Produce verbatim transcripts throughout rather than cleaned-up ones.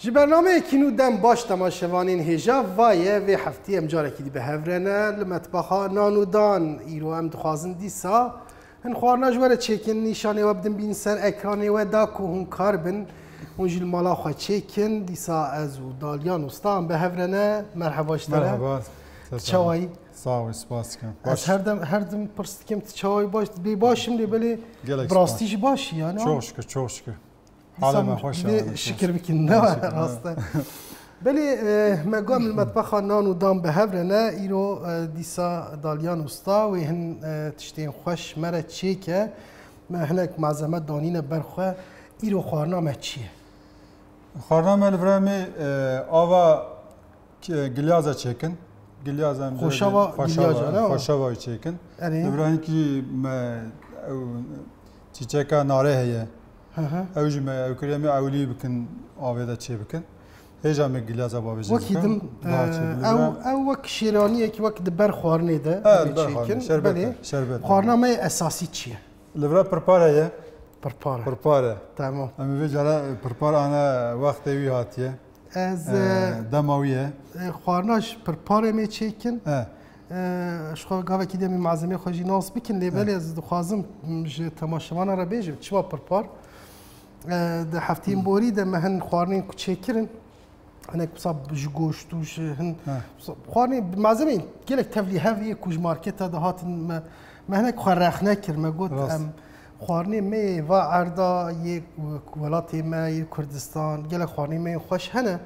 Ji bernameyekî nû dem baş temaşevanên hêja, va ye vê heftî em carekî dî bi hev re ne li metbaxa nan û dan. Îro em dixwazin dîsa hin xwarina ji we re çêkin, nîşanê we bidin bînin ser ekranê we da ku hûn kar bin hûn jî li mala xwe çêkin. Dîsa ez û Dalyan Usta em bi hev re ne. Merheba ji te re. Merheba. Tu çawa yî? Sağ ol, spas dikim. Ez her dem, her dem pirs dikim, tu çawa yî? Baş, bê baş im lê belê bi rastî jî baş î yani. Çok şükür, çok şükür. Halê me xweş e, şikir bikin, ne rast e. Belê, e, me got em li metbexa nan û dan bi hev re ne, îro, e, dîsa Dalyan Usta wê hin, e, tiştên xweş me re çêke. Me hinek malzeme danîne ber xwe. Îro xwarina me çi ye? Xwarina me li vir e, me, e, ava Ki-, gilyaza çêkin. Gilyaza em Xoşava, xweşava, gilyaza, ne? Xoşava çêkin. Erê. Li vir hinkî me ew çîçeka narê heye. Hı hı. Ew jî me ew kiriye me ewlî bikin, avê de çê bikin. Hêja me gilyaza bavêjin. Wekî din, ew, ew wek şêraniyek, wek di ber xwarinê de. He, em ê çêkin. Belê. Şerbet. Xwarina me esasî çi ye? Li vir pirpar heye. Pirpar e. Pirpar e. Tamam. Em ê vê cara pirpar ana wextê wî hatiye. Ez, e, dema wî ye. E, xwarina ji pirparê me çêkin. He. E, ji xwe gavekî demê malzemeyê xwe jî nas bikin, lê belê ez dixwazim, m, ji temaşevana re bêjim, çima pirpar? E, di hefteyên borî de me hin xwarinên ku çêkirin, hinek wisa ji goşt û ji hin, wisa xwarinê malzemeyên gelek tevlî hev yê ku ji marketa de hatin me, me hinek xwe rexne kir, me got em xwarinê me yê va erda yê welatê me yê Kurdistan, gelek xwarinê me yên xweş hene.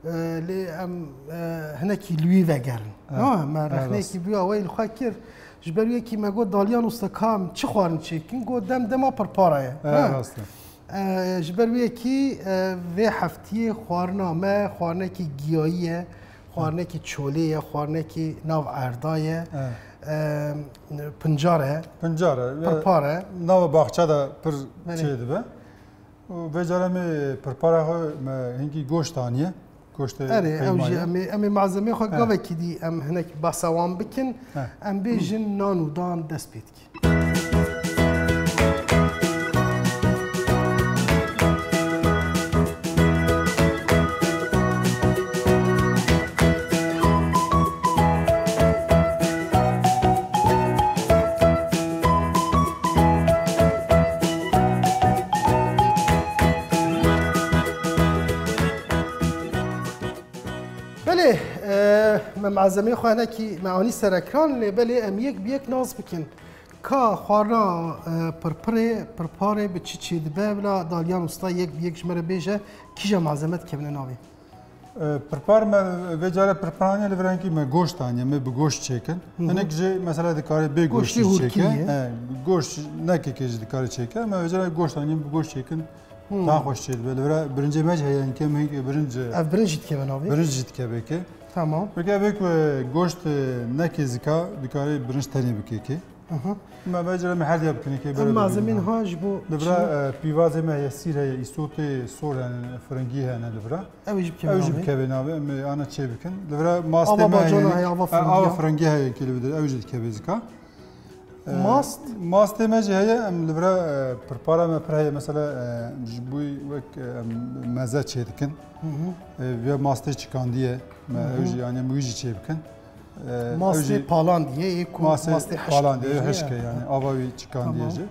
E, lê em, e, hinekî li wî vegerin. Ha, me rexneyekî bi wî awayî li xwe kir. Ji ber wê yekî me got, Dalyan Usta, ka em çi xwarin çêkin? Got, dem dema pirpara ye. Ha, rast e. E, ji ber wê yekî, e, vê heftiyê xwarina me xwarinekî giyayî ye, xwarinekî çolê ye, xwarinekî nav erda ye. E, pincar e. Pincar e. Pirpar e. Nava baxça de pir çê dibe. Û vê cara me pirpara xwe me hinkî goşt aniye. Goştê qeyma ye. Erê, ew jî em ê, em ê malzemeyê xwe gavekî dî em hinek behsa wan bikin. He. Em bêjin nan û dan dest pê dike. Belê, e, me malzemeyê xwe hinekî me anî ser ekran, lê belê em yek bi yek nas bikin. Ka xwarina, e, pirpirê, pirparê bi çi çê dibe? Bila Dalyan Usta yek bi yek ji me re bêje, kîja malzeme dikevine navê? E, pirpar me, vê care pirpar aniye, li vir hinkî me goşt aniye, me bi goşt çêkin. Hı hı. Hinek jî mesela dikare bê goştî çêke. Goştê hûrkî ye. He, goşt nekekê jî dikare çêke. Me vê care goşt aniye, bi goşt çêkin. Hmm. Daha xweş çê dibe. Li vir birincê me jî heye, hinkê me hinkê birinc. Ev birinc jî dikeve navê? Birinc jî dikeve ke. Tamam. Weke vê ku goşt, e, nekê zika, dikare birinc tenê bike ke. Aha. Me vê cara me her diya bikin ke. Em malzemên ha ji bo li vir, e, pîvazê me heye, sîr heye, îsotê sor hene, firingî hene li vir. Ew jî bikeve navê. Ew jî bikeve navê. Em ana çê bikin. Li vir mastê me heye. Ava bacana heye, ava firingî heye ke li vir, ew jî dikeve zika. E, mast? Mastê me jî heye, em li vir, e, pirpara me pir heye, mesela, e, ji bo wek, e, em meze çê dikin. Hı hı. E, vê mastê çikandiye, me ew jî, yani em wî jî çê bikin. E, ew jî mastê palandiye, yê ku mastê hişk palandiye, hişk e yani, ava wî çikandiye jî.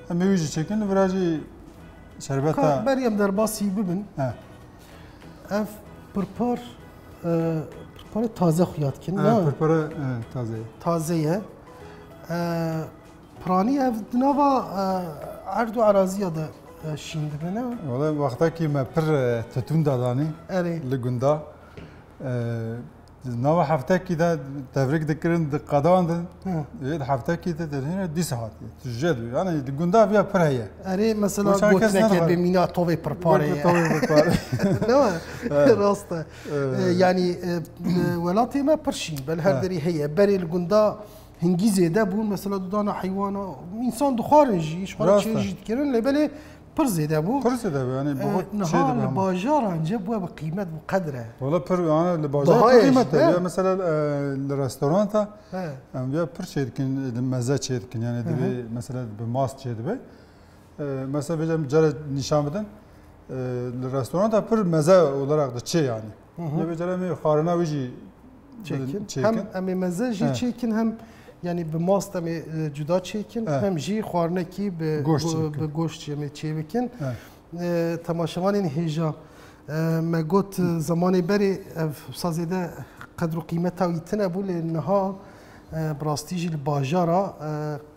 Tamam. Em ê wî jî çêkin, li vir jî şerbeta. Ka berî em derbasî bibin. He. Ev pirpar, e, pirparê taze xuya dikin, ne? Pirpara, e, taze ye. Taze ye. E, piranî ev di nava, e, erd û eraziya de, e, şîn dibe, ne? Wele wextekî me pir, e, titûn dadanî. Erê. Li gunda. E, di nava heftekî de tevrik dikirin, diqedandin. Hı. Ê, di heftekî de derhîne dîsa hatiye. Tu jê dibî. Yani di gunda viya pir heye. Erê, mesela gotineke bê mîna tovê pirparê ye. Tovê pirparê. Ne mi? Evet. Rast e. Evet. E, yani, e, e, welatê me pir şîn, bel her derî heye. Berê li gunda hingî zêde bûn, mesela dudana heywana, însan dixwarin jî, ji xwe re çê jî dikirin, lê belê pir zêde bû. Pir zêde bû, yani, e, niha li bajaran ce bûye bi qîmet, bi qedre. Wala pir, yani, li bajar pir qîmet e. Ya mesela, e, li restoranta, em ya pir çê dikin, li meze çê dikin, yani, divê, mesela, bi mast çê dibe. E, mesela, bêjim, cara nîşan bidin. Li restoranta pir meze olarak diçê yani. Hı hı. Ya vê cara em ê xwarina wî jî Çêkin. çêkin. Hem em ê meze jî He. çêkin, hem yani bi mast em ê, e, cuda çêkin, He. hem jî xwarinekî bi Goşt go-, çêkin. bi goşt jî em ê çêbikin. He. E, temaşevanên hêja, e, me got, e, zemanê berê ev wisa zêde qedr û qîmeta wî tune bû, lê niha, e, bi rastî jî li bajara, e,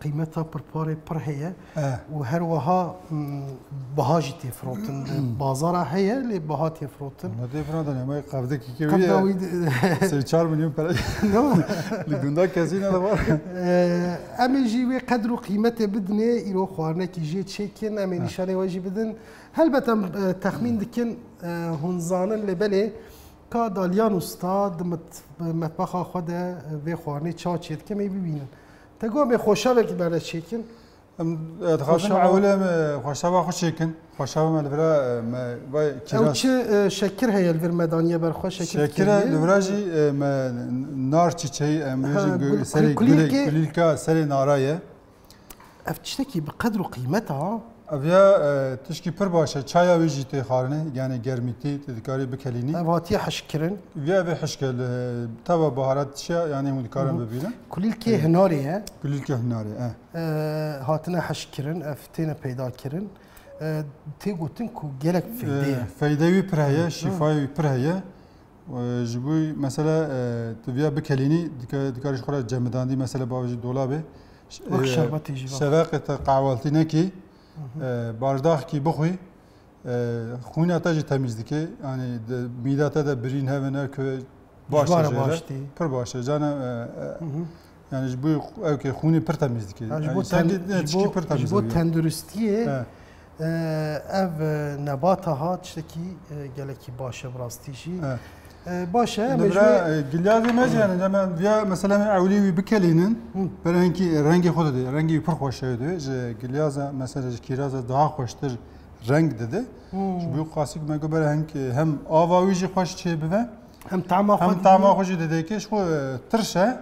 qîmeta pirparê pir heye Eh. û her wiha, m, biha jî tê firotin. Li bazara heye, lê biha tê firotin. Hûn tê firotin, em ê qevdekî kê Qevda wî ye. wî de- Sê çar milyon pere. No. Li gunda kesî ne de var. E, em ê jî wê qedr û qîmetê bidinê, îro xwarinekî jê çêkin, em ê Eh. nîşanê we jî bidin. Helbet em, e, texmîn dikin, e, hûn zanin, lê belê ka Dalyan Usta di mit-, metbexa xwe de, e, vê xwarinê çawa çêdike, em ê bibînin. Te got em ê xweşavekî berde çêkin. Em, e, dixwazin Xweşava. ewil em, e, xweşava xwe çêkin. Xweşava me li vira, e, me vay Ew kîras. çi, e, şekir heye li vir me daniye ber xwe, şekir Şekir e, dikiriye. li vira jî, e, me nar çiçeği, em Ha, bêjin gul-, gul-, serê kulîlkê. gulê, kulîlka serê nara ye. Ev tiştekî bi qedr û qîmet a. Ev ya, e, tişkî pir baş e. Çaya wî jî tê xwarinê, yani germîtî, tu dikarî bikelînî. Ev hatiye hişkkirin. Viya vê hişke li tava baharat çiya, yani hûn dikarin Hı hı. bibînin. Kulîlkê E, hinarê ye. kulîlkê hinarê, e. E, hatine hişkkirin, ev têne peyda kirin. E, tê gotin ku gelek feyde E, ye. feyde wî pir heye, Hı. şîfayê wî pir heye. E, ji bo mesela, e, tu viya bikelînî, dika-, dikarî ji xwe re cemidandî, mesela bavê jî dolabê. Ş-, Wek e, şerbetê jî bak. şeveqê te qehwaltî nekî, Hı hı. e, bardaxkî bixwî, e, xwîna te jî temîz dike. Yani di mîda te de birîn hevin, her ku baş Ji e bar jê re. baş tê. Pir baş e. Cana, e, e, Hı hı. yani ji bo ew ke xwînê pir temîz dike. Ha, ji Yani bo sen ten-, ki ne ji tişkî bo, pir ji temîz bo e. tenduristiyê, He. e, ev, e, nebata ha tiştekî, e, gelekî baş e bi rastî jî. He. E, baş e, em Li ê ji vira, wê e, gilyazê me jî yani, em viya mesela em ewlî wî bikelînin, Hı. ber hinkî rengê xwe dide. Rengê wî pir xweş e, dide. Ji gilyaza, mesela ji kîraza daha xweştir reng dide. Hı. Ji bo qasî ku me got ber hink, e, hem ava wî jî xweş çê bibe, Hem tama xwe hem dide. tama xwe jî dide ki ji xwe, e, tirş e.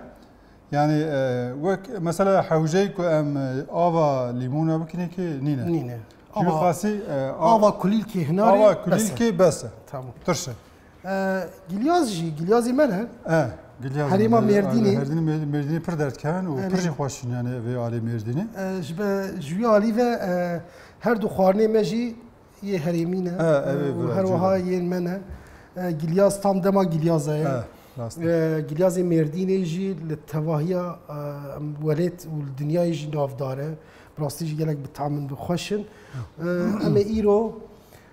Yani, e, wek mesela hewceyê ku em, e, ava lîmona bikinê ki nîne. Nîne. Ji bo Ava, qasî, e, a-, ava kulîlkê hinarê ava bes e. kulîlkê bes e. Tamam. Tirş e. E, gilyaz jî, gilyazê me ne? E, gilyaz Herêma me, Mêrdînê. Mêrdînê, Mêrdînê pir derdkevin û Erê. pir jî xweş in, yani vê alê Mêrdînê. E, ji be, ji wî alî ve, e, her du xwarinê me jî yê herêmî ne. E, ev ê Û vira her cû wiha de. yên me ne. E, gilyaz tam dema gilyaza ye. E, rast e. E, gilyazê Mêrdînê jî li tevahiya, e, welêt û li dinyayê jî navdar e. Bi rastî jî gelek bi tam in, bi xweş in. E, em ê îro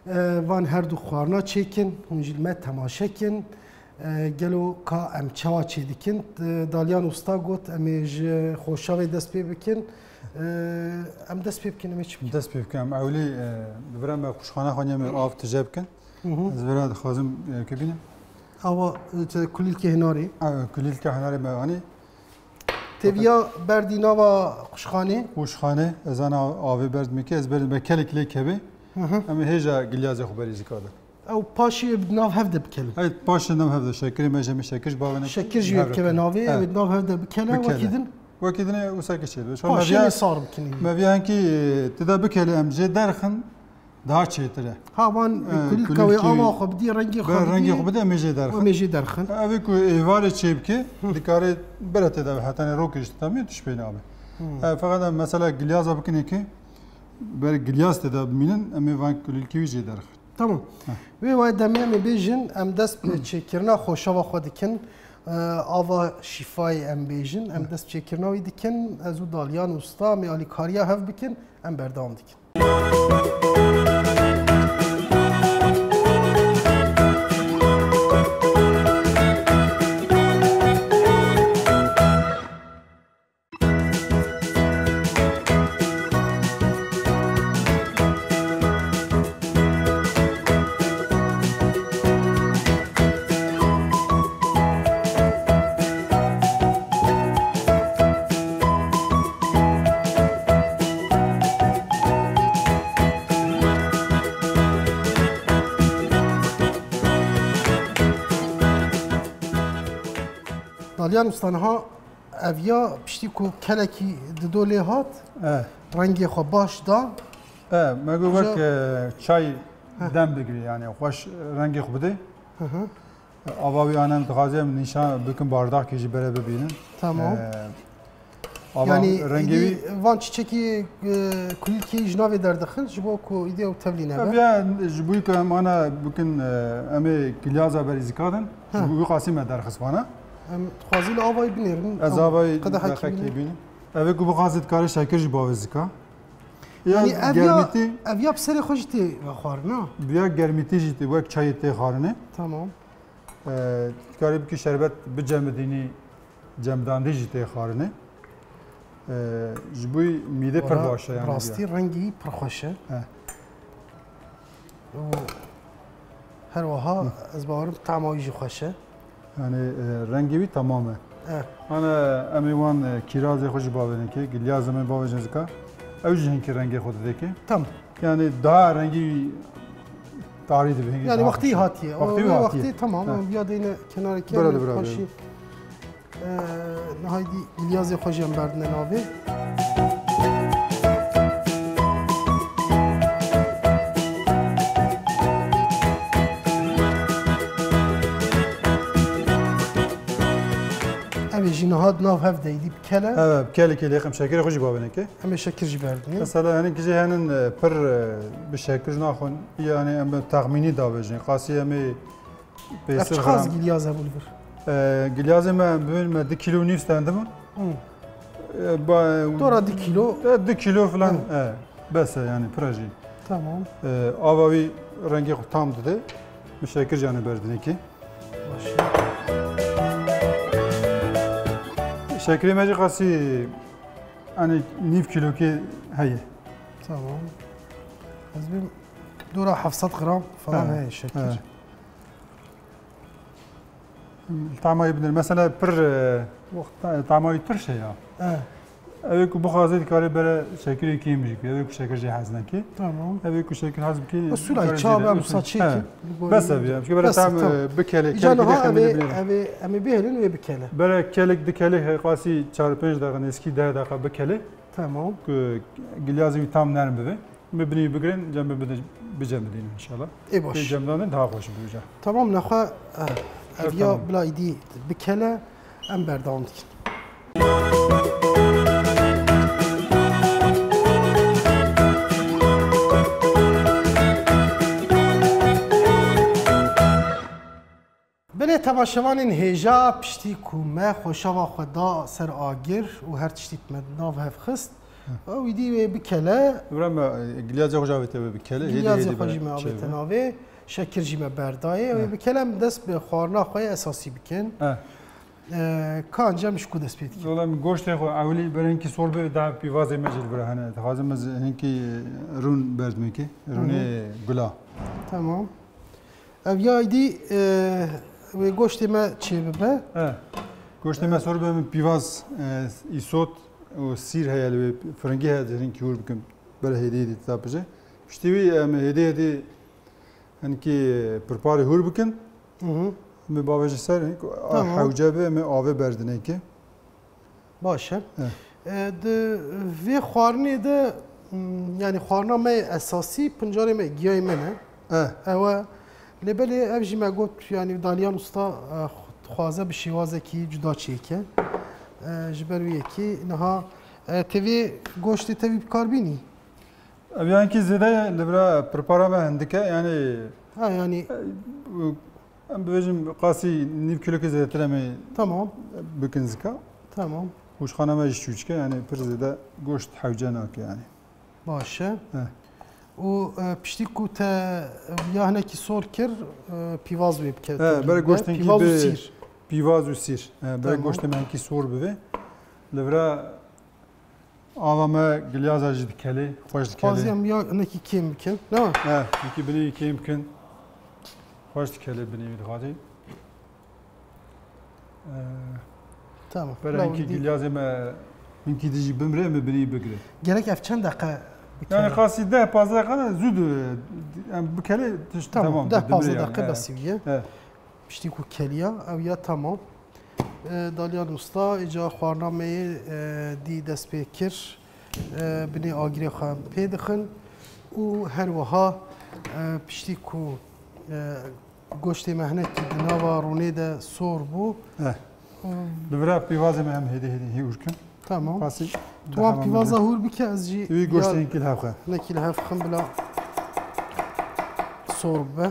E, van her du xwarina çêkin, hûn jî li me temaşe kin. E, gelo ka em çawa çêdikin? E, Dalyan Usta got, em ê ji xweşavê dest pê bikin. E, em dest pê bikin, em ê çi bikin? Dest pê bikin. Em ewlî, e, li vir em quşxana xwe niyê em ê av tije bikin. Hı hı. Ez vira dixwazim, e, ke bînim. Awa, e, te kulîlkê hinarê. E, kulîlkê hinarê me anî. Teviya berdî nava quşxanê. Quşxanê, ez ana avê berdimê ke, ez berdimê kelek lê kevê. Hı hı. Em ê hêja gilyazê xwe berî zikade. Ew paşê bi nav hev de bikelin. Hey, paşê nav hev de şekirê me jemê şekir ji bavê ne Şekir jî hev bikeve navê, He. ew bi nav hev de bikele, Bikele. wekî din. Wekî dinê wisa ke çê. Şu Paşê mevya, ne sar bikinî. mevya hinkî, e, tida bikele em jê derxin. Daha çêtir e. Ha, van E, kulîlka wê kulîlkê ava xwe bidî, rengê xwe Be rengê bidî, xwe bide, em ê jê derxin. em ê jê derxin. Ev ê ku êvarê çê bike, dikare bere tê de be, hetanê rokê ji tamê tişt pê nabe. Hmm. E, feqet em mesela gilyaza bikinê ki, ber gilyaz tê de bimînin, em ê van kulîlkê wî jê derxin. Tamam. Heh. Wê wayê demê em ê bêjin, em dest bi çêkirina xweşava xwe dikin. E, ava şîfayê em bêjin, em dest bi çêkirina wî dikin. Ez û Dalyan Usta, em ê alîkariya hev bikin, em berdewam dikin. Dalyan Usta, niha ev ya piştî ku kelekî dido lê hat, E. rengê xwe baş da. E, me got wek, Ji- e, çay, dem bigirî, yani xweş rengê xwe bidê. Hı hı. Ava wî anem dixwaze em nîşan bikin bardakê jî bere bibînin. Tamam. Ee, ava Yani rengê wî îdî van çiçekî e, kulîlkê ji navê derdixin ji bo ku îdî ew tevlî nebe. Ev ya ji bo ku em ana bikin e, em ê gilyaza berî zikadin. Ji bo wî qasî me derxist vana. Em dixwazî li avayî binêrin. Ez avayî qedehekî bînim. Ev ê ku bixwaze dikare şekir jî bavê zika. Ya yani ev ya, germîtî. Ev ya bi serê xwe jî tê vexwarin, ha? Bi ya germîtî jî tê, wek çayê tê xwarinê. Tamam. Ee, dikarî bikî şerbet bicemidînî, cemdandî jî tê xwarinê. Ee, ji bo mîdê pir baş e yani. Rastî rengî pir xweş e. He. Û her wiha ez bawerim tama wî jî xweş e. Yani e, rengê wî temam e. E. Ana em ê wan e, kîrazê xwe jî bavêrin kê, gilyazê me bavêjin zika. Ew jî hinkî rengê xwe didê kê. Tam. Yani daha rengî tarî dibe. Yani wextî hatiye. Wextî hatiye. Wextî tamam. Em ya deyne kenarê kê. Bira bira. Ee, niha îdî gilyazê xwe jî em berdine navê. Ev ê jî niha di nav hev de îdî bi kele. Evet, bi kelekê lê xem şekirê xwe jî bavêneke. Em ê şekir jî berdinê. Mesela hinek jî henin e, pir e, bi şekir naxwin. Yani em bi texmînî davêjin. Qasî em ê Pêsir gram. Ev çiqas gilyaz hebû li vir? Ee, gilyazê me bibin me du kîlo û nîv stendibûn. Hmm. Ee, Dora du kîlo? E, du kîlo filan. E, bes e yani pira jî. Tamam. Ee, ava wî rengê xwe tam dide. Min şekir jî anê berdinekê. Baş. Şekirê me jî qasî yani nîv kîlokê heye. Tamam. Ez bim dora heft sed gram falan heye şekir. Evet. Tamayî binir. Mesela pir e, tamayî tirş e ya. Ev ê ku bixwaze dikarê bere şekirê kêm jî bike. Ev ê ku şekir jê hez neke. Tamam. Ev ê ku şekir hez bike. Usulay çav em saçê ki. Bes ev ya. Çünkü bere tam e, bikele. Îca niha ev ê em ê bihêlin wê bikele. Bere kelek dikele qasî çar pênc deqa nêzkî deh deqa bikele. Tamam. Ku gilyazê wî tam nerm bibe. Me binî bigirin, cem me bide, bicem bidînin inşallah. Ê baş. Ê cemdan din daha xweş bû ca. Tamam nexwe ev ya bila îdî bikele em berdewam dikin. Belê temaşevanên hêja piştî ku me xweşava xwe da ser agir û her tiştî me di nav hev xist, ew îdî wê bikele. Bira me gilyazê xwe jî avête wê bikele. Gilyazê xwe jî me avête navê. Şekir jî me berdayê. Ew ê bikele em dest bi xwarina xwe yê esasî bikin. Ka anca em ji ku dest pê dikin? Wela em goştê xwe ewilî berenkî sor bibe daha pîvazê me jî li vir hene. Dixwazim ez hinkî rûn berdimekê. Rûnê gula. Tamam. Ev ya îdî e, wê goştê me çêbibe. E, goştê me sor be min pîvaz e, îsot û sîr heye li wê firingî heye dihêlin kî hûr bikim. Bere hêdî hêdî didapije. Piştî wî em hêdî hêdî hinkî pirparê hûr bikin. Hı hı. Em ê bavêje ser, hinek Tamam. hewce be, em ê avê berdinê ki. Baş e. E, di vê xwarinê de, m, yanî xwarina me yê esasî pincarê me, giyayê me ne. E. Ew e. Lê belê ev jî me got, yanî Dalyan Usta e, dixwaze bi şêwazekî cuda çêke. E, ji ber wî yekî niha e, tevî goştê tevî bi kar bînî? Ev yankî zêde ye, li vira pirpara me hindik e, yanî Ha, yanî e, em bibêjin qasî nîv kîlokê zêdetir em ê Tamam. bikin zika. Tamam. Hûşxana me jî çûçik e, yanî pir zêde goşt hewce nake yanî. Baş e. He. Û e, piştî ku te ya hinekî sor kir, e, pîvaz wê bike. He, bere goştên kî Pîvaz û bi sîr. Pîvaz û sîr. He, bere Tamam. goştê me hinkî sor bibe. Li vira ava me gilyaza jî dikelê, xweş dikelê. Dixwazî em ya hinekî kêm bikin. Ne? He, hinkî binê kêm bikin. Xweş dikelê binê wî dixwazî. Ee, Tamam. Bere hinkî gilyazê me hinkî dijî bimre, em ê binî bigire. Gerek ev çend deqe bikele? Yani qasî deh pazdeh deqe de zû em bikele tişt Tamam, tamam. deh pazdeh deqe besî ye. He. Piştî ku keliya, ew ya tamam. E, Dalyan Usta, îca xwarina me yê e, dî dest pê kir. E, binê agirê xwe em pê dixin û her wiha E, piştî ku, e, goştê me hinekî di nava rûnê de sor bû. Eh. Bi vira pîvazê me em hêdî hêdî hî ûr kin. Tamam. Qasî Tu wan pîvaza hûr bike, ez jî wî goştê hinkî li hev xe. Hinekî li hev xim bila sor bibe.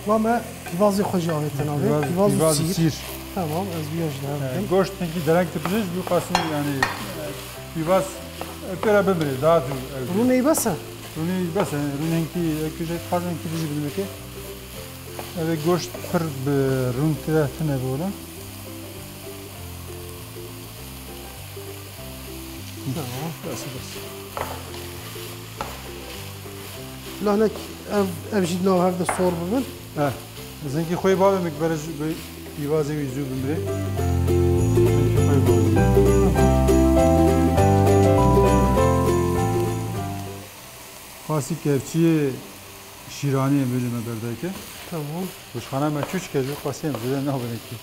Va me pîvazê xwe jî avête navê. Pîvaz, pîvaz û pîvaz û sîr. Sîr. Tamam, ez vîya jî li hev dikim. Goşt hinkî dereng dibije ji bo qasî, yanî, e, pîvaz, e, pê re bimire, daha zû, e, Rûnê bes e? Rûnê bes e, rûnê hinkî, e, kuje xwarin hinkî dijî bidimeke. Ev ê goşt pir bi rûn tê de tune bibin. Tamam. Bes, bes. Bila hinek ev, ev jî di nav hev de sor bibin. He. Zinkî xwê bavê min bere ji bi pîvazê wî zû bimire. Zinkî xwê bavê. Qasî kevçiyê şîraniyê bêje me berdayke. Tamam. Goştxana me çûçik e, ji qasî em zêde nabinekî.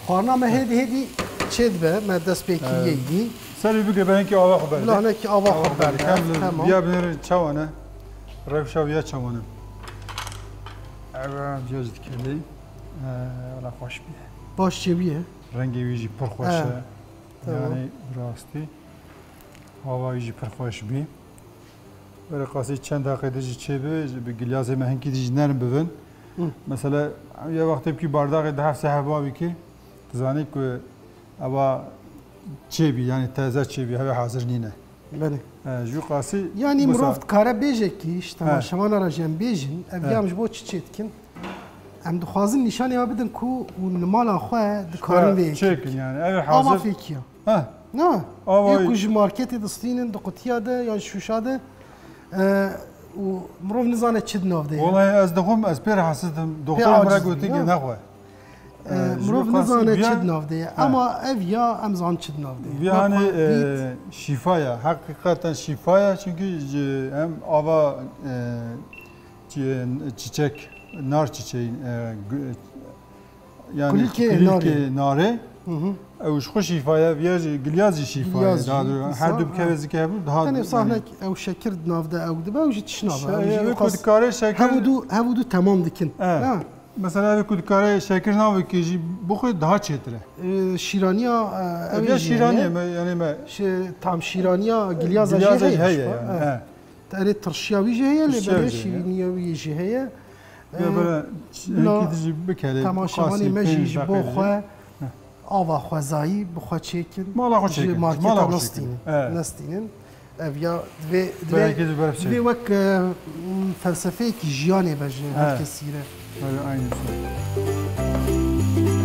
Xwarina me hêdî hêdî çêdibe, me dest pê kiriye Ee, îdî. Ser wî bigire, belkî ava xwe berde. Bila hinekî ava xwe berde, tamam. Viya binêre çawa ne? Rewşa viya çawa ne? Ev viya jî dikelê. Ee, wela xweş bîye. Baş çêbûye. Rengê wî jî pir xweş e. Tamam. Yanî rastî. Ava wî jî pir xweş bî. Were qasî çend deqê de jî çêbi, bi gilyazê me hinkî de jî nerm bibin. Hı. Mesela, ya wextê bikî bardaxê di heft sehef bavî kî, tu zanî ku eva çêbî, yanî teze çêbî, heve hazir nîne. Belê. E, jû qasî Yanî wisa mirov dikare bêje kî, ji He. temaşevana re jî em bêjin, ev He. ya em ji bo çi çê dikin? Em dixwazin nîşanê we bidin ku hûn li mala xwe dikarin vê yekê çêkin, yani. Ev Ava hazir fêkiya. Heh. Ne? Ava Yê ku ji marketê distînin, di qutiya de yan şûşa de, e, û mirov nizane çi di nav de ye. Welahi ez dixwim, ez pê rahatsizim. Doktor min re aciz gotin bî, ki ya. Nexwe. E, E, mirov jû qasî nizane viya çi di nav de ye. He. Ama ev ya em zan çi di nav de ye. Viya Me hani, xwe e, dît. Şîfa ya. Heqîqeten şîfa ya. Çünkü ji, hem ava, e, çi-, çiçek, nar çiçeği, e, gü-, yani Kulîlkê kulîlkê narê. Narê. Hı hı. Ew ji xwe şîfa ye, viya jî, gilya jî şîfa ye. Gilya jî, Daha doğru. Her du bikeve zikê hebû, daha Tenê du-, sahnek ew şekir di nav de ew dibe, ew jî tişna be. Şe-, Ew jî ew ku ew qas dikare şekir hev û du, hev û du temam dikin. He. Ha. Mesela ev ku dikare şekir navê ki jî bixwe daha çêtir e. Ee, şîraniya, e, ev Ev ya jî şîraniye heye. Me, yani me Şi-, tam şîraniya gilyaza jî Gilyaza heye jî heye işte. Yani. He. He. Tenê tirşiya wî jî heye, lê Tirşiya belê wî jî heye. şîriniya wî jî heye. Ya Ee, böyle bila hinkî dijî bikelê, temaşevanê qasî me jî pênc ji bo deqe xwe dijî. Heh. ava xwezayî bi xwe çêkin. Mala xwe Ji çêkin, marketa mala xwe çêkin. Nestînin. He. Nestînin. Ev ya divê, divê, Belkî de ber divê çêkin. Wek, e, felsefeyekî jiyanê be ji He. Her kesî re. Böyle aynı şey.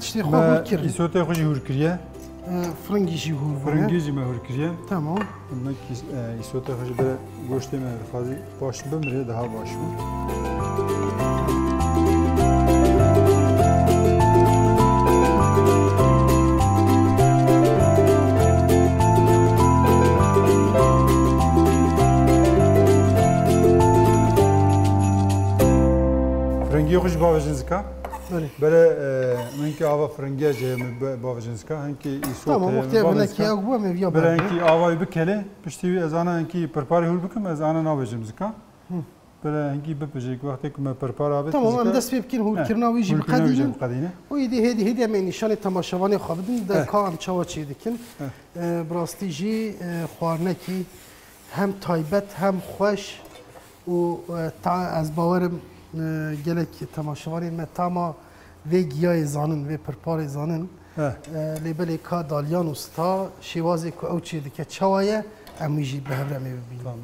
Tiştê xwe hûr kirin. Îsotê xwe jî hûr kiriye. E, firingî jî hûr bûne. Firingî jî me hûr kiriye. Tamam. Hindek îs-, e, îsotê xwe jî bire goştê me dixwazî baş bimire, daha baş bû. Firingî xwe jî bavêjin zika. Belê. Bere, e, min ki ava firingiya jê min be-, bavêjin zika. Hinkî îsot Tamam, heye, wextê min ev bavêjin hinekî zika. Ew bû, em ê viya Bere berdin. Hinkî avayî bikele, piştî wî ez ana hinkî pirparê hûr bikim, ez ana nabêjim zika. Hı. Bere hinkî bipije, wextê ku me pirpar avêt Tamam, em zika. Dest pê bikin, hûrkirina wî jî Hûrkirina wî jî biqedîne. Û îdî hêdî hêdî em ê nîşanê temaşevanê xwe bidin, de Eh. ka em çawa çê dikin. Eh. E, bi rastî jî, e, xwarinekî hem taybet hem xweş û, e, ta-, ez bawerim, e, gelek temaşevanên me tama vê giyayê zanin, vê pirparê zanin. He. E, lê belê ka Dalyan Usta şêwazê ku ew çê dike çawa ye, em wî jî bi hev re em ê bibînin. Tamam.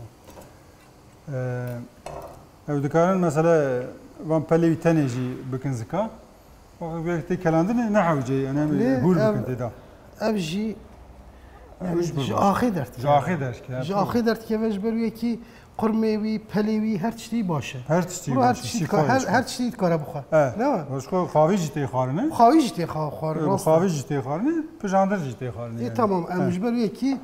E, ew dikarin mesela van pelê wî tenê jî bikin zika. Wextê tê kelandinê ne hewce ye, yani em Lê hûr ev, bikin tê de. Ev jî, Ev yani, ji ji bo axê derdikeve. Ji axê derdikeve. Ji axê derdikeve ji ber wê yekî qurmê wî, pelê wî, her tiştî baş e. Her tiştî Bro, her baş e, tiştî şîfa dikar-, ye her, ji bo. Her tiştî dikare bixwe. E, Ne wa? Ji xwe xavî jî tê xwarine. Xavî jî tê xa-, xwarine, E, rast e. Xavî jî tê xwarine, pijandir jî tê xwarine E, yani. Tamam, em E. ji ber wê yekî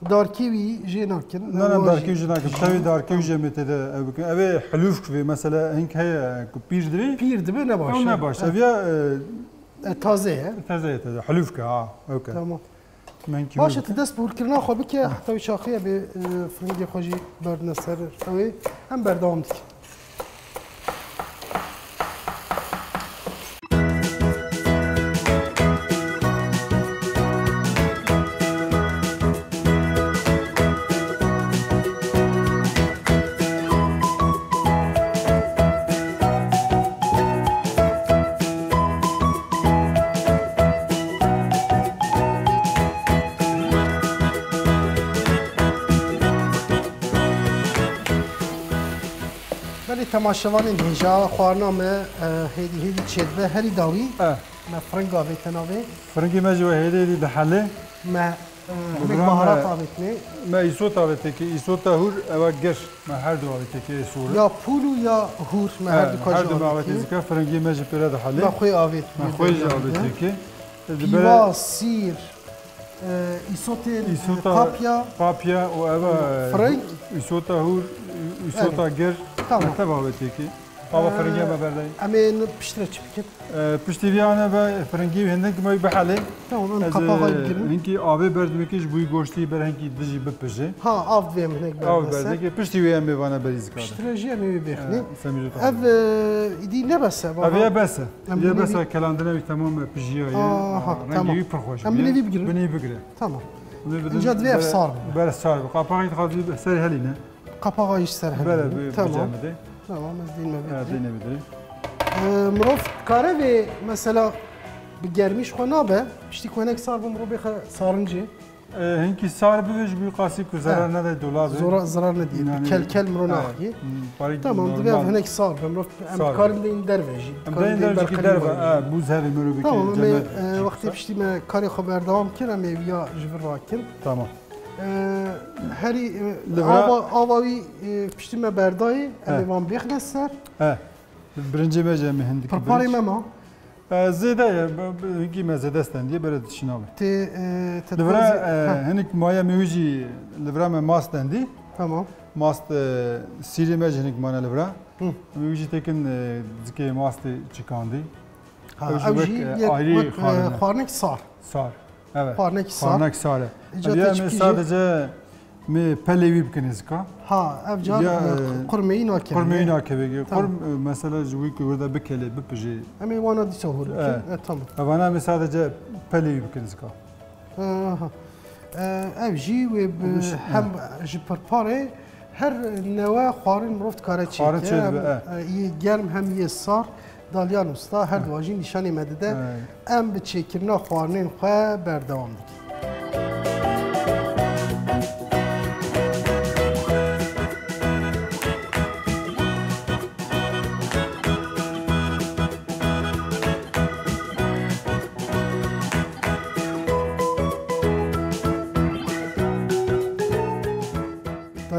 darkê wî jê nakin. Ne, ne, Wa darkê jî jî nakin. Tamam. Tevî darkê wî jê me tê de ew bikin. Ev ê hilûfk vê, mesela hink heye ku pîr dibê. Pîr dibe ne baş Ew e. Ne baş. E. Ev ya, e, E, taze ye. Taze ye, taze. Hilûfk e, ha. Ew ke. Tamam. Baş e, tu dest bi hûrkirina xwe bike, heta wî çaxê em ê, e, firingê xwe jî berdine ser ew ê. Em berdewam dikin. Belê temaşevanên hêja xwarina me, e, hêdî hêdî çêdibe herî dawî. E. Me firing avête navê. Firingê me jî we hêdî hêdî dihelê. Me, e, hinek baharat avêtine. Me îsot avêtê ki, îsota hûr, ewa gir. Me her du avêtê ki ê sor. Ya pûl û ya hûr, me her du ka jî avêtê. Her du me avêtê zika, firingê me jî pêre dihelê. Me xwê avêt. Me xwê jî avêtê ki. Pîva, sîr, e, îsotê, e, qapya. Qapya û ev, e, firing. Îsota hûr, îsota gir. Tamam. Me tev avêtê ki. Ava firingê me berdayî. Em ê piştre çi bikin? E, piştî vî ane ve firingî hindek me bihelê. Tamam, em qapaxa bigirin. Ez, e, hinkî avê berdimekî ji bo wî goştî ber hinkî dijî bipije. Ha, av divê em hinek berdine ser. Av berdekê, piştî wê em ê vana berî zikade. Piştre jî em ê wê bêxinê. E, semîzot. Ev, e, îdî ne bes e, baba. Ev ya bes e. Em ya bes e, kelandine wî temam e, pijiya ye. Aha, tamam. Rengê wî pir xweş bûye. Em binê vî bigirin. Binê bigire. Tamam. Binê bidin. Înca divê ev sar be. Bere sar be. Qapaxê dixwazî ser helîne. Qapaxa jî ser hevî. Bele bi, tamam. Bicem bide. Tamam, ez dîn me bide. Ha, dîn me bide. Ee, mirov kare vê mesela bi germî ji xwe nabe. Piştî ku hinek sar bû mirov bêxe sarincê. Ee, hinkî sar bibe ji bo qasî ku zerar nede dolabê. Zora, zerar nediye. Yani, kelkel mirov naxiye. Hmm, tamam, divê ev hinek sar be. Mirov em karin deyîn derve jî. Em deyîn derve jî derve. Ha, bûz hevê mirov bike. Tamam, em ê, e, wextê piştî me karê xwe berdewam kir, em ê viya ji vir rakin. Tamam. Ee, herî, e, ava, ava wî, e, piştî me berdayê, em ê van bêxine ser. He. Birincê me jî em ê hindik. Pirparê me ma? E, zêde ye, bi, bi, hinkî me zêde stendiye, bere dişîna be. Tê, e, te Li vira, e, hinik maye me wî jî li vira me mast stendî. Tamam. Mast, e, sîrê me jî hinik mane li vira. Hı. Em ê wî jî têkin, e, zikê mastê çikandî. Ha, ew jî wek, e, wek, e, xwarinek sar. Sar. Evet. Xwarinek sar. Xwarinek sar e. Îca tê çi bikî jî? Sadece me pelê wî bikin zika. Ha, ev car, e, qurmeyî nakeve. Qurmeyî nakeve. Tamam. Qurm, e, mesela ji wî ku wir de bikele, bipije. Em ê wana dîsa hûr bikin. Evet. E, tamam. Evana me sadece pelê wî bikin zika. Aha. E, ev jî wê bi hem ji pirparê her newe xwarin mirov dikare çêke. Xwarin çêdibe, em, e. E, yê germ hem yê sar, Dalyan Usta her duwa jî nîşanê me dide. E. Em bi çêkirina xwarinên xwe berdewam dikin.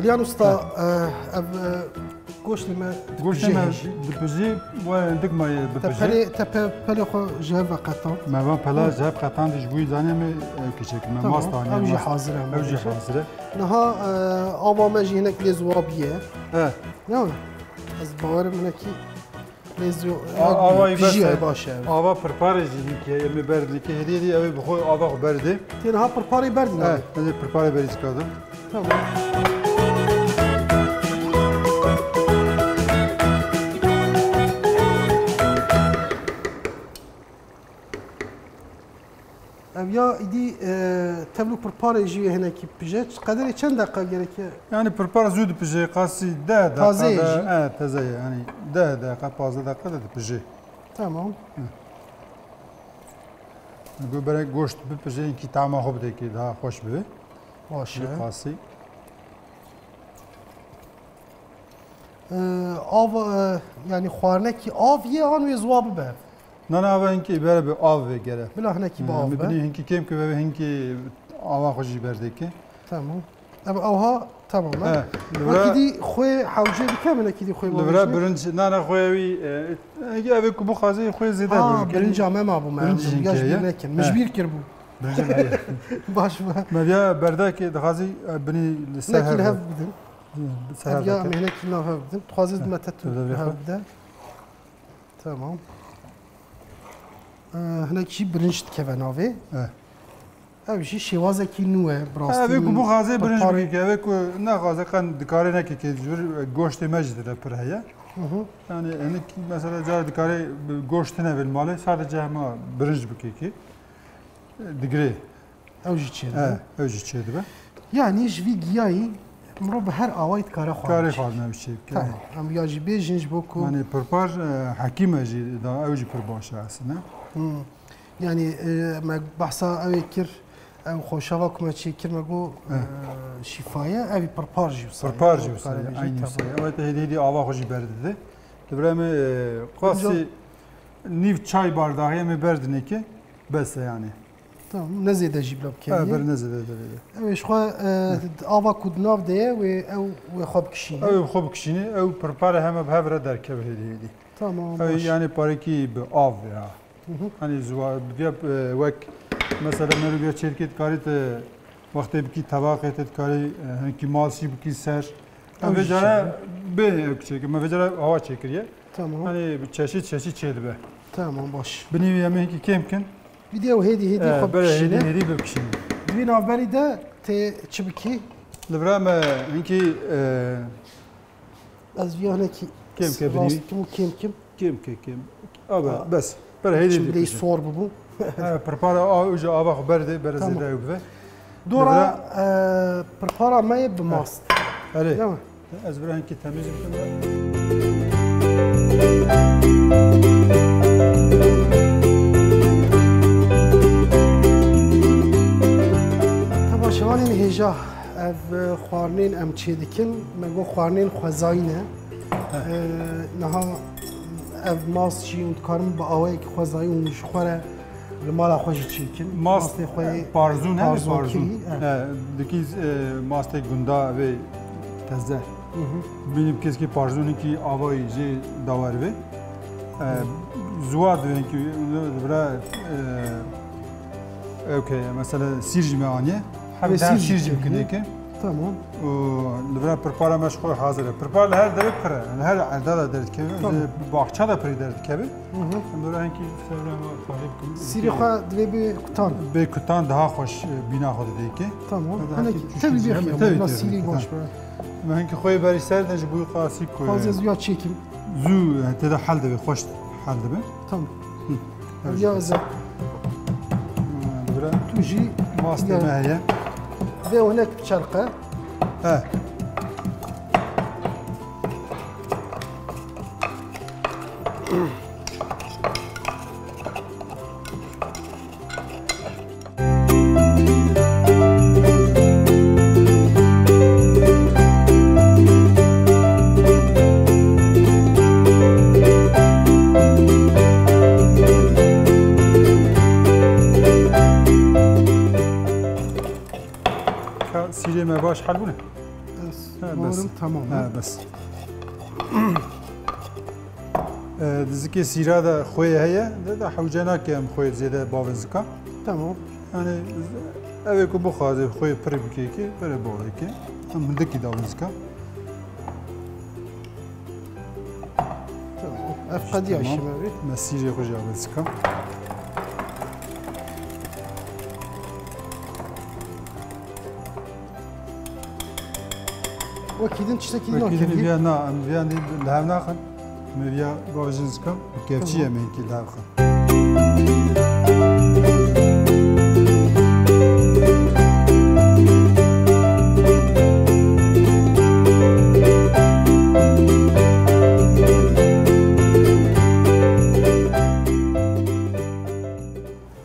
Liyan Usta, e, ev, e, goştê me Goştê me dipijê jî. dipijê, we hindik me Te dipijê. pelê, te pe-, pelê xwe ji hev ve qetan. Me van pela Hı. ji hev qetandî ji bo zanê me, e, kiçek me Tamam, mast aniye, ew jî mast. hazir e, Ew jî maalesef. hazir e. Niha, e, ava me jî hinek lê ziwa bûye. E. Ya, ez bawerim hinekî lê ziwa A-, avayî bes pijî e. ye, baş e. Ava pirparê jî hinek e, em ê berdin ki hêdî hêdî ew ê bi xwe ava xwe berdê. Tê niha pirparê berdin E, abi. ez ê pirparê berî zikada. Tamam. Ev ya îdî, e, tevlû pirparê jî wê hinekî pije. Qederê çend deqa gereke? Yani pirpar zû dipije, qasî deh deqa Taze de, jî. e, teze ye. Yani deh deqa, pazdeh deqa de dipije. Tamam. Hı. Go berek goşt bipije, inkî tama xwe bide ki daha xweş bibe. Baş e. Qasî. E, av, e, yani xwarinekî av ye an wê ziwa bibe? Na, na, ava hinkî bere bi av vegere. Bila hinekî bi Hı, av min be. binî hinkî kêm ki ve hinkî ava xwe jî berdeke. Tamam. Ev awha tamam e. He, li vira Wekî dî xwê hewce bike min, wekî dî xwê Li vira bavêjine. birinc, na, na, xwê wî, e, e, ev ê ku bixwazî xwê zêde Ha, bike. birinca me mabû me. Birinc Em jî ya ji heye. bîr nekin. Min He. ji bîr kiribû. Birinc jî heye. Baş be. Me viya berdekê dixwazî, e, binî li ser Hinekî hev li hev be. bidin. Li ser Ev hev ya bike. em hinekî nav hev bidin. Dixwazî He. me te tu Tevde hev vêxwe. bide. Tamam. Ee, hinek jî birinc dikeve navê. Eh. Ev jî şêwazekî nû ye, bi rastî Ev ê ku min bixwaze birinc parê bike, ev ê ku nexwaze qen dikare neke kê ji vir goştê me jî dire pir heye. Hı hı. Yani hinek mesela cara dikare goşt tine vê li malê, sadece hema birinc bike ki. Digirê. Ew jî çêdibe. He, ew jî çêdibe. Yanî ji vî giyayî mirov bi her awayî dikare xwarin Karê çêkî. xwarin ew çêbike. Tamam. Em ya jî bêjin ji bo ku Yani pirpar, e, hekîm e jî da, ew jî pir baş e aslında. Hmm. Yanî, e, me behsa ew ê kir, ew xoşava ku me çêkir me got, He. e, şîfa ye, ev ê pirpar jî wisa ye. Pirpar jî wisa ye, Dikare bêjin, aynî tamam. wisa ye. Ew te hêdî hêdî ava xwe jî berdide. Li vir em ê, e, qasî nîv çay bardağê em ê berdinê ki bes e yani. Tamam, ne zêde jî bila bikevî. Ha, ber ne zêde de vê de. Ew ê ji xwe, e, ava ku di nav de ye, wê ew wê xwe bikişîne. Ew ê xwe bikişîne, ew pirpare heme bi hev re derkeve hêdî hêdî. Tamam, Ew baş. yani parekî bi av ya. Hı hı. Hani zuwa, bi, e, wek mesela meriv ya çêrkê dikarî te wextê bikî tevaqê te dikarî, e, hinkî masî bikî ser. Ew Ev jî vê cara çêkir. bê ew çêkir, me vê cara hava çêkiriye. Tamam. Hani çeşit çeşit çê dibe. Tamam, baş. Binî wî em ê hinkî kêm kin. Vîdeo hêdî hêdî Ee, xwe bere hêdî bikişîne. hêdî bikişîne. Di vî navberî de tê çi bikî? Li vira me hinkî, e, Ez viya hinekî Kêm ke binî. rast kim û kêm kim. Kêm ke kêm. Abi, Ha. bes. Bere hêdî Çim bileyî bikişîne. sor bibû. Ha, pirpara a, uca ava xwe berde, bere Tamam. zêde ew bibe. Dora, Li vira e, pirpara me ye bi mast. Erê. Değil mi? Ez vira hinkî temîz bikim. Temaşevanên hêja, ev, e, xwarinên em çêdikin, me got xwarinên xwezayî ne. He. E, niha ev mast jî hûn dikarin bi awayekî xwezayî hûn ji xwe re li mala xwe jî çêkin. Mast, Mastê xwe e, parzûn hene, parzonkirî, parzûn. e. E, dikî, e, mastê gunda vê teze. Hı hı. Bînî bi keskî parzûnekî avayî jê dawer vê. E, Hı. zuwa diwên ki, vira, e, ew ke, mesela sîr jî me aniye. Hem Ve de hem sîr sîr jî jî bikine ki. Tamam. Û li vira pirpara me ji xwe hazir e. Pirpar li her derê pir e. Li her erda de derdikeve. Tamam. Li baxça de pirî derdikeve. Hı hı. Em dora hinkî serra me xwedê bikim. Sîrê xwe divê bê kutan. Bê kutan daha xweş, e, bîna xwe didê ki. Tamam. Hadi Hinek hinkî tevî çûçû bê hem xiyam. tevî Nasîrê tevî baş kutan. be. Me hinkî xwe berî ser de ji bo qasî ku Fazla zuya çêkim. Zû, e, tê de hel dibe, xweş hel dibe. Tamam. Hı. Ev ya ez. Bira Tu jî mastê ya. me heye. Vê hinek biçerqe. He. Ka sîrê me baş hel bûne? Ez He, bes. Bawerim tamam e. He, bes. E, di zikê sîra de xwê heye, de, de hewce nake em xwê zêde bavên zika. Tamam. Yani, ev ê ku bixwaze xwê pirî bike ki, berê bavê ki. Em hindikî davên zika. Tamam. Ev qediya Tamam. Şime bî. Me sîrê xwe jî avê zika. Wekî din tiştekî din Wekî din nakiriye. Viya na, em viya li hev naxin. Me viya bavêjin zika, bi kevçî Tamam. Em hinkî li hev xin.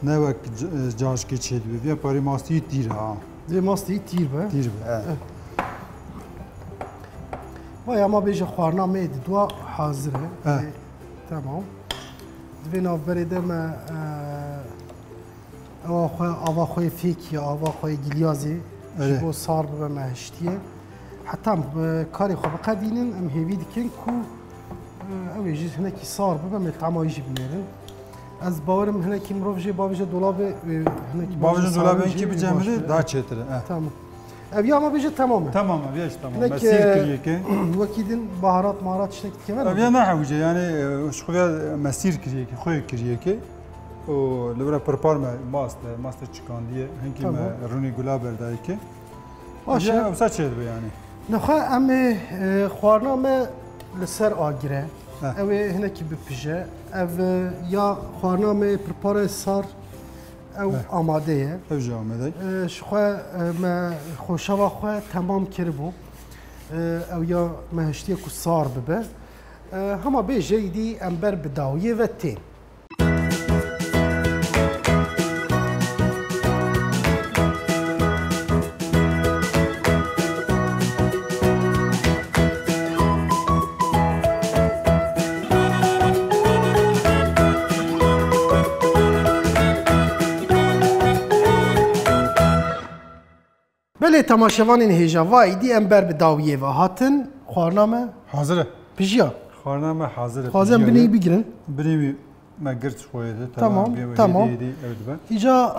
Ne wek c-, e, caşkê çêdibe. Viya parî mastî tîr ha. Dê mastî tîr be. Tîr be, e. Eh. Vay ama bêje xwarina me di dua hazir e. Eh. E, tamam. Di vê navberê de me, e, ewa xwe, ava xwe yê fêkî, ava xwe yê gilyazê ji Erê. Bo sar bibe me hiştiye. Heta em, e, karê xwe biqedînin, em hêvî dikin ku, e, ew ê jî hinekî sar bibe, me tama wî jî binêrin. Ez bawerim hinekî mirov jê bavêje dolabê, e, hinekî Bavêje bavêje dolabê sarî jî hinkî bicemidî, baştir e. Daha çêtir e, eh. Tamam. Ev ya ama bêje tamam e. Tamam, ev ya jî tamam. Hinek, Mesîr e, kiriyeke. Wekî din baharat maharat tiştek dikeve Ev ne? Ya ne hewce, yani, e, ji xwe ya mesîr kiriyeke, xwe kiriyeke. Û li vir pirpar me mast e, mast e çikandiye. Hinkî Tamam. Me rûnî gula berdayeke. Baş e. Ya, wisa çêdibe yani. Nexwe em ê, e, xwarina me li ser agir e. Heh. Ew ê hinekî bipije. Ev, e, ya xwarina me pirparê sar, ew Heh. Amade ye. Ew jî amade ye. E, ji xwe, e, me xweşava xwe temam kiribû. E, ew ya me hiştiye ku sar bibe. E, hema bêje îdî em ber bi dawiyê ve tên. Belê temaşevanên hêja, va îdî em ber bi dawiyê ve hatin. Xwarina me Hazir e. Pijiya. Xwarina me hazir e, Xwazem pijiya binê ye. Bigirin. Binê wî me girt xweyê de, Tamam, tamam, bê wê tamam. Hêdî, hêdî ew dibe. Îca,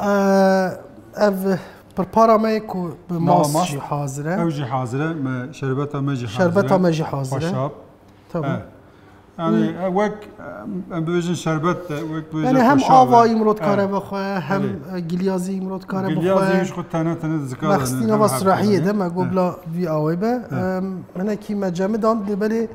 e, ev pirpara me ye ku bi Nava mast mast. Jî hazir e. Ew jî hazir e, me şerbeta me jî hazir e. Şerbeta me jî hazir e. Xweşab. Tamam. E. Yani, e, wek, e, em bibêjin şerbet de, wek bibêjin Yani hem xweşab e. Ava îmrot E. kare bixwe, hem, Belê. E, gilyazî îmrot kare bixwe. Gilyazî ji xwe tene tene zikar Mexsî nava sirahiyê de me got bila vî awê be. E. Em, hinekî me cemidan de belê,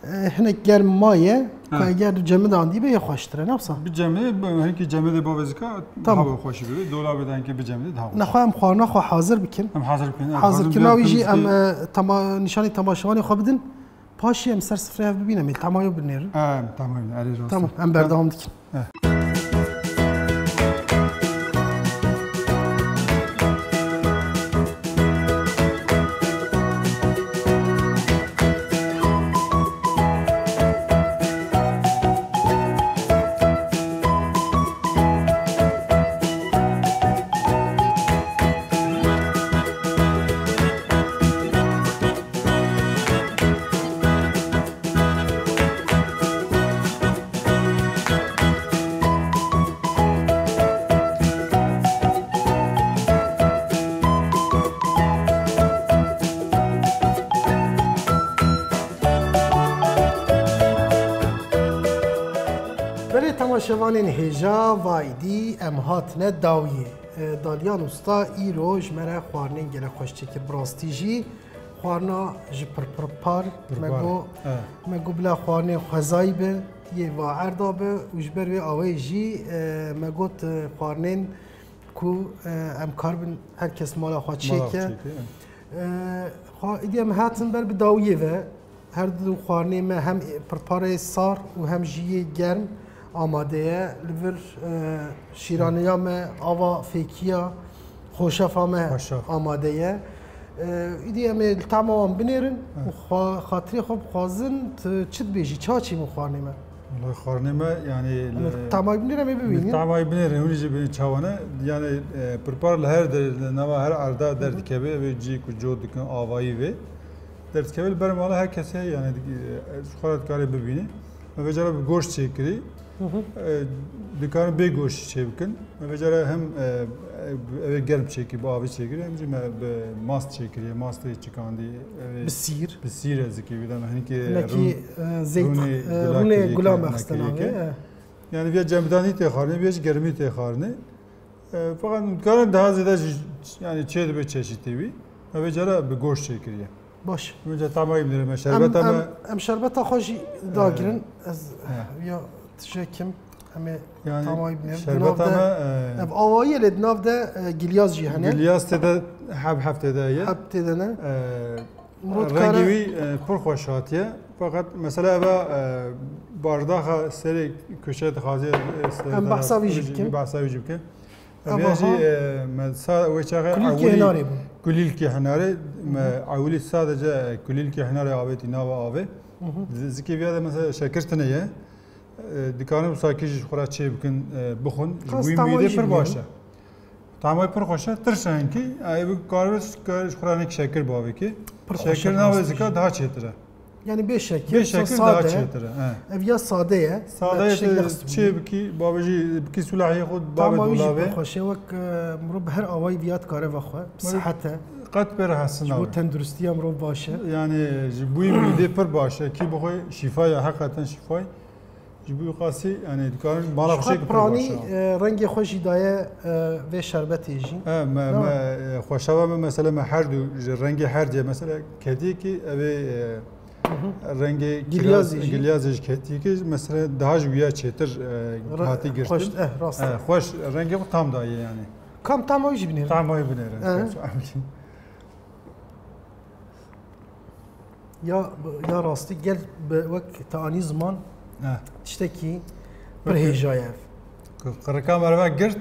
e, hinek germ maye, Ha. Ka eger cemidan dî be yê xweştir e, ne wisa? Bi cemê, bi hinkî cemê de bavê zika Tamam. Daha xweşî be. Dolabê de hinkî bi cemê de daha xweş. Nexwe em xwarina xwe hazir bikin. Em hazir bikin. Hazir Hazir kirina wî jî bikin em, e, tema-, nîşanî temaşevanê xwe bidin. Paşê em ser sifrê hev bibîne, em ê temayo binêrin. Em, tamam, erê rast. Tamam, em berdewam dikin. Em. Belê temaşevanên hêja, va îdî em hatine dawiyê. E, Dalyan Usta îro ji me re xwarinên gelek xweş çêkir. Bi rastî jî xwarina ji pirpirpar, me Pirpar. Got, E. Me got bila xwarinên xwezayî be, yê va erda be û ji ber wê awê jî, e, me got, e, xwarinên ku, e, em karibin her kes mala xwe Mala xwe çêke. Çêke, e. E, xwe, îdî em hatin ber bi dawiyê ve. Her du xwarinê me hem pirparê sar û hem jî yê germ amade ye. Li vir, e, şîraniya me ava fêkiya, xoşefa me Xoşef. Amade ye. E, îdî em ê li tama wan binêrin Hı. Û xwa-, xatirê xwe bixwazin, tu çi dibêjî, ça çî bû xwarinê me? Wala xwarinê me, yani, Em ê li, tamay binêrin, em ê bibînin. Tamay binêrin, hûn jî bibînin çawa ne. Yani, e, pirpar li her der, li nava her erda derdikeve, vê cî ku cot dikin, avayî vê. Derdikeve li ber mala her kesê, yani, e, ji xwe re dikarê bibînî. Me vê cara bi goşt çêkirî. Hı hı. E, dikarin bê goştî çêbikin. Me vê cara hem, e, e, ev ê germ çêkirî, bi avê çêkirî, hem jî me bi mast çêkiriye, mastê çikandî, ev ê Bi sîr. bi sîr ez dikê, wî de me hinekî Hinekî, rûn, e, zeyt, rûnê e, gula rûnê kirî gula ke, me xiste kirî navê, ke. e. Yani, viya cemdanî tê xwarinê, viya jî germî tê xwarinê. E, feqet dikarin daha zêde jî, yani, çê dibe çeşitê wî. Me vê cara bi goşt çêkiriye. Baş. Min ca tamayî binêre me. Em, Şerbeta em, me em şerbeta xwe jî dagirin. Ez He. ya tişekim. Em ê Yani, tamayî binêrin. Di şerbeta nav de me, e, ev awayî lê di nav de, e, gilyaz jî hene. Gilyaz tê de heb heb tê de ye. Heb tê de ne. E, Mirov rengî dikare wî, e, pir xweş hatiye. Feqet mesela eva, e, bardaxa serê kuşe dixwaze, e, ser Em de behsa wî jî wî jî, bikin. behsa wî jî bike. Eva Vêya jî, ha. e, me sa-, wê çaxê Kulîlkê ewilî, hinarê bû. kulîlkê hinarê, me Hı hı. ewilî sadece, e, kulîlkê hinarê avêtî nava avê. Hı hı. Zi-, zikê viya de mesela şekir tine ye. E, dikarin wisa kî jî ji xwe re çê bikin, e, bixwin. Ji Kas wî tamay mîdê jî pir bînin. baş e. Tamay pir xweş e, tirş e hinkî. Ay, bi karve ji xwe re hinek şekir bavê kî. Pir xweş e Şekir navê rast zika jî. daha çêtir e. Yani bê şekir, Bê şekir sade. daha çêtir e, he. Ev ya sade ye. Sade ye, Tiştek te nexist çê bûye. bikî, bavê jî bikî sulahiyê xwe bavê Tamam, wî jî dolavê. pir xweş e. Wek, e, mirov bi her awayî viyat kare vexwe. Bi Wek sihet e. qet pê re hesin Ji bo navê. tenduristiya mirov baş e. Yani ji bo wî mîdê pir baş e. Kî bixwe şîfa ye, heqeten şîfa ye. Ji bo wî qasî, yani dikarin mala Ji xwe xwe şê ki pir piranî, baş e. e, rengê xwe jî daye, e, vê şerbetê jî. E, me, Tamam. me, e, xweşava me mesela me her du ji rengê her cê mesela ketiye ki ev ê, e, Hı hı. rengê Gilyazê kiraz, jî. gilyazê jî ketiye ki mesela daha ji wîya çêtir, e, Ra-, hatî girtin. xweş, eh, rast e. E, xweş, rengê xwe tam daye yani. Kam tam ew jî binêrin. Tam ew binêrin. E. Xweş, em ki. Ya, ya rastî gel bi wek te anî ziman He. tiştekî pir Wek hêja ye ev. Qirika merve girt,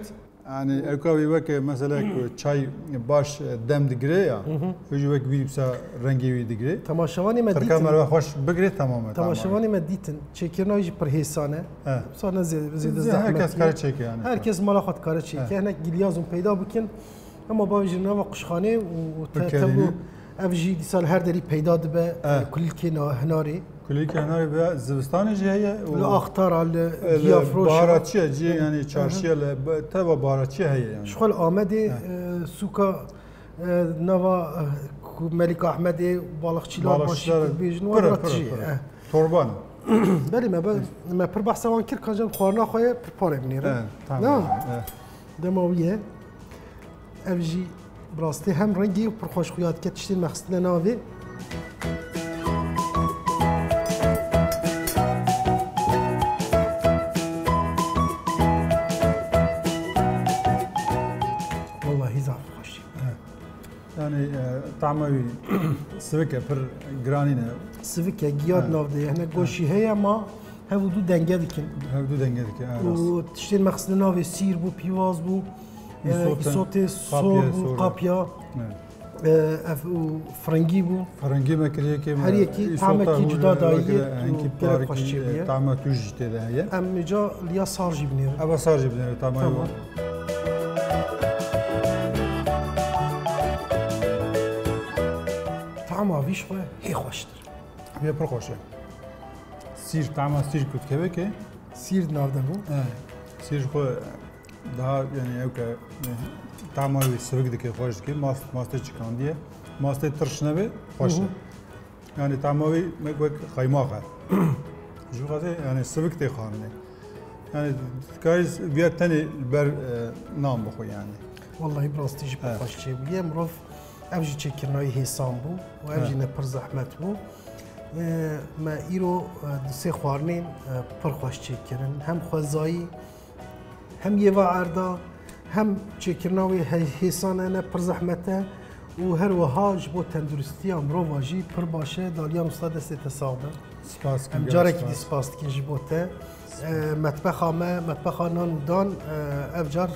yani ewka wî weke mesela ku çay baş dem digire ya, Hı hı. wî jî wek wî wisa rengê wî digire. Temaşevanê me Qirika dîtin. merve xweş bigire, tamam e, tamam e. Temaşevanê me dîtin. Çêkirina wî jî pir hêsan e. He. Wisa ne zê-, zêde Zê-, zehmet herkes ye. kare çêke yani. Herkes mala xwe dikare çêke. He. Hinek gilyazûn peyda bikin. Ema bavê jî nava quşxanê û, û te, Bikerîne. tevû ev jî dîsa li her derî peyda dibe, Eh. kulîlkê na-, hinarê. Kulîlkê hinarê bi zivistanê jî heye û Li axtara, li e, li giya firoşa. baharatçiya cî, Eh. yani çarşiya li be-, teva baharatçiya heye yani. Ji xwe li Amedê, Eh. e, sûka, e, nava, e, ku Melik Ahmedê, balıkçılar Balıkçılar başı dibêjin, pire, wan pire, tijî, pire. eh. Torban. Belê me, be-, me pir behsa wan kir, ka cem xwarina xwe ye, pir parê binêre. Eh, tamam. Na? Eh. Dema wî ye. Ev jî bi rastî hem rengî û pir xweş xuya dike, tiştên me xistine navê. Wallahî zaf xweş. Evet. Yani, e, tama wî sivik e, pir giranî ne. Sivik e, giya di Evet. nav de ye. Hinek Evet. goşî heye ma hev û du denge dikin. Hev du denge dikin, evet, rast. Û tiştên me xistine navê sîr bû, pîvaz bû, e, Îsotê, îsotê, sor qapya, bû, sor. qapya. Evet. E, ev û firingî bû. Firingî me kiriye ke Her me yekî îsota tamekî hû cuda de dayî wekî de û hinkî gelek parkî, xweş çêbûye. e, tama tûj jî tê de heye. Em îca liya sar jî binêrin. Eva sar jî binêrin, tama Tamam. yo. Tama vî ji xwe hê xweştir. Vê pir xweş e. Sîr, tama sîr ku dikeve ke. Sîr di nav de bû. He. Sîr ji xwe daha, yani, ew ke, e, tama wî sivik dike, xweş dike. Mast, mastê çikandiye. Mastê tirş nebe, xweş e. Hı hı. Yani, tama wî me wek qaymax e. Ji xwe yani sivik tê xwarinê. Yani, dikarî viya tenê li ber, e, nan bixwe yani. Wallahî bi rastî jî pir He. xweş çêbûye. Mirov ev jî çêkirina wî hêsan bû û ev He. jî ne pir zehmet bû. E, me îro, e, du sê xwarinên, e, pir xweş çêkirin. Hem xwezayî, hem yê va erda, hem çêkirina wê he-, hêsan e, ne pir zehmet e û her wiha ji bo tenduristiya mirova jî pir baş e. Daliyan Usta, destê te sax be. Spas dikim, Em gelek carekî dî spas. spas dikin ji bo te. E, metbexa me, metbexa nan û dan, e, ev car, e,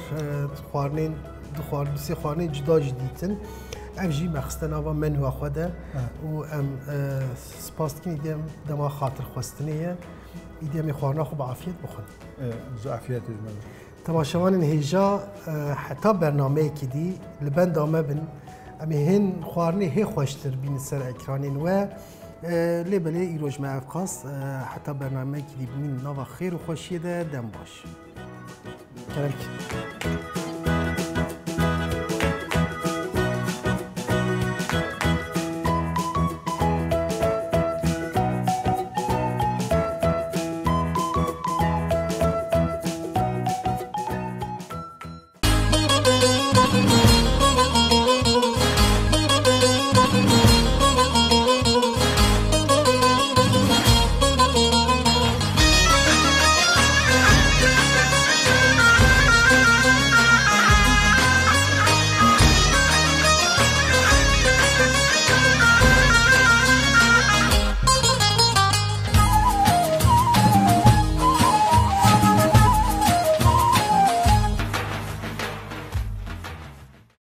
xwarinên, du xwar-, du sê xwarinên cuda jî dîtin. Ev jî me xiste nava menûya xwe de Ha. û em, e, spas dikin, îdî em dema xatirxwestinê ye. Îdî em ê xwarina xwe bi afiyet bixwin. E, ji afiyetê ji me re. Temaşevanên hêja, e, heta bernameyekî dî li benda me bin. Em ê hên xwarinê hê xweştir bînin ser ekranên we. E, lê belê îro ji me ev qas, e, heta bernameyekî dî bimîn nava xêr û xweşiyê de, dem baş. Kerem.